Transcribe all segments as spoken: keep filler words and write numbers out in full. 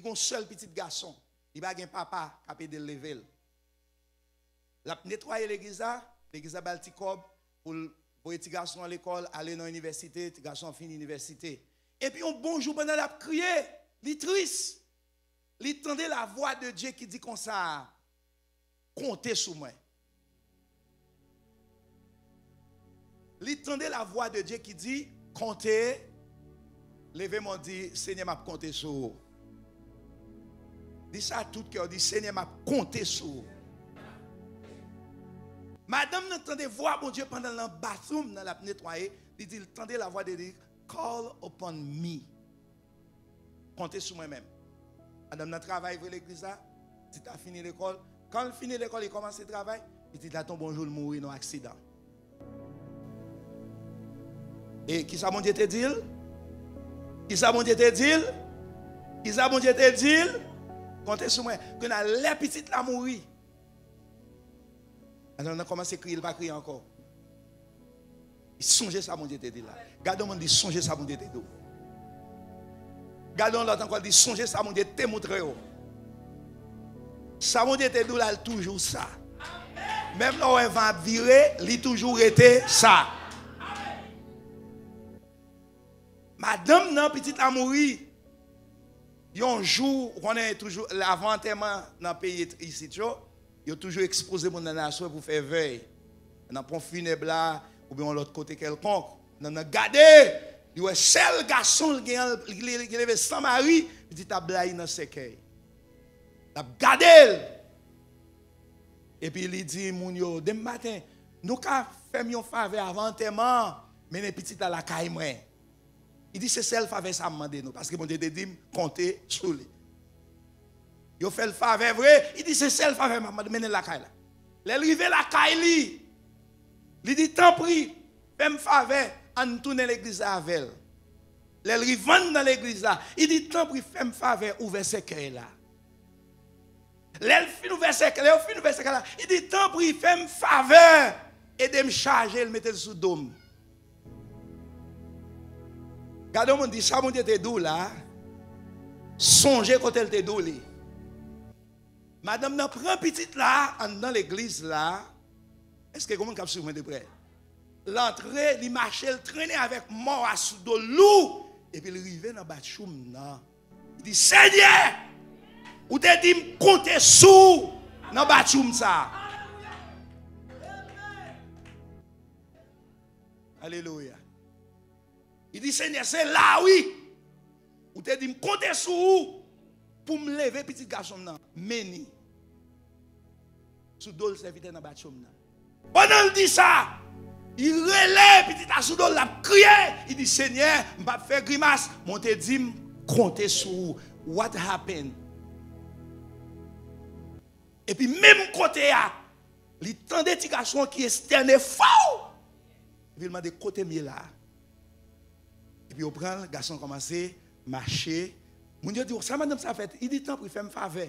yon sèl pitit gason. Li pa gen papa k ap ede l leve l. L ap netwaye legliz la, legliz la ba l ti kòb pou l voye ti gason an lekòl, ale nan inivèsite, ti gason an fini inivèsite. Epi yon bon jou pandan l ap kriye, li tris, li tande lavwa de Dye ki di konsa, konte sou mwen. Li tande lavwa de Dye ki di, konte, leve men w di, Senyè, m ap konte sou ou. Di sa tout kè w, di, Senyè, m ap konte sou ou. Madanm nan tande vwa Bondye pandan l nan bathroom nan, l ap netwaye, li di, l tande lavwa de Dye, call upon me. Konte sou mwen menm. Madanm nan travay vre legliz la, pitit la fini lekòl. Kan l fini lekòl, li kòmanse travay, pitit la tonbe yon jou, l mouri nan aksidan. E kisa Bondye te di l? Kisa Bondye te di l? Kisa Bondye te di l? Konte sou mwen. Kounye a, lè pitit la mouri, madanm nan kòmanse kriye, li pa kriye ankò. Li sonje sa Bondye te di l la. Gade yon moun, di, sonje sa Bondye te di w. Gade yon lòt ankò, di, sonje sa Bondye te montre w. Sa Bondye te di w la, l toujou sa. Menm lè w wè van ap vire, li toujou rete sa. Madanm nan, pitit la mouri. Yon jou, ou konnen toujou, avan antèman nan peyi et-, isit yo, yo toujou ekspoze moun nan aswè pou fè vèy. Nan pon finèb la, oubyen yon lòt kote kèlkonk. Nan, nan gade, li wè sèl gason l gen an, li, li, li leve san mari, pitit ap blayi nan sèkèy. L ap gade l. Epi li di moun yo, demen maten, nou ka fè m yon favè avan antèman an, mennen pitit la lakay mwen. Li di, se sèl favè sa m mande nou, paske Bondye te di m konte sou li. Yo fè l favè vre, li di, se sèl favè m ap mande, mennen l lakay la. Lè l rive lakay li, li di, tanpri, fè m favè, ann tounen legliz la avè l. Lè l rive nan legliz la, li di, tanpri, fè m favè, ouvè sèkèy la. Lè l fin ouvè sèkèy, lè yo fin ouvè sèkèy la, li di, tanpri, fè m favè, ede m chaje l, mete l sou do m. Gade yon moun, di, sa Bondye te di w la, sonje kote l te di w li. Madanm nan pran pitit la anndan legliz la. Èske gen moun k ap swiv mwen de prè? L antre, li mache, l trennen avèk mò a sou do l lou, epi l rive nan batchoum nan. Li di, Senyè, ou te di m konte sou w nan batchoum sa a. Alelouya. Li di, Senyè, se la wi. Ou te di m konte sou ou pou m leve pitit gason m nan. Meni. Sou do l sèvitè nan batchoum nan. Pandan l di sa, li rele pitit la sou do l, l ap kriye. Li di, Senyè, m p ap fè grimas, men w te di m konte sou ou. What happened? Epi menm kote a, li tande ti gason an ki estène fò. Epi l mande, kote m ye la a? Epi yo pran l, gason an kòmanse mache. Moun yo di, sa madanm sa fè? Li di, tanpri, fè m favè.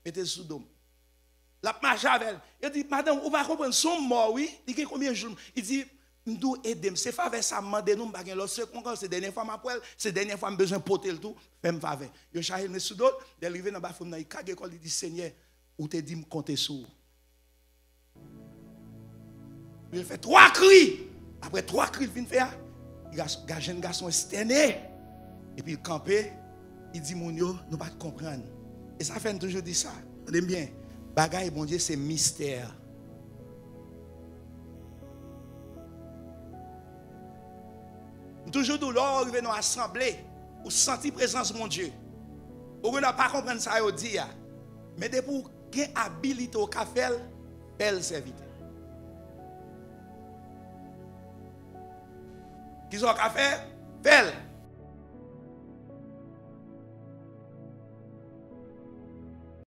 Mete l sou do m. L ap mache avè l. Yo di, madanm, ou pa konprann, se yon mò wi. Li gen konbyen jou? Li di, m di w ede m. Se favè sa m mande nou, m pa gen lòt sekou ankò. Se dènye fwa m ap wè l. Se dènye fwa m bezwen pote l tou. Fè m favè. Yo chaje l met sou do l. Lè l rive nan batwoum nan, li kage kò l, li di, Senyè, ou te di m konte sou ou. Li fè twa kri. Apre twa kri l fin fè a, li gas-, ga-, jèn gason estène. Epi l kanpe, li di moun yo, nou pa t konprann. E sa fè n toujou di sa. Tande m byen. Bagay Bondye se mistè. M toujou di w, lè w rive nan yon asanble, ou santi prezans Bondye. Ou gen dwa pa konprann sa yo di a. Men depi w gen abilite w ka fè l, fè l, sèvitè. Kisa w ka fè? Fè l.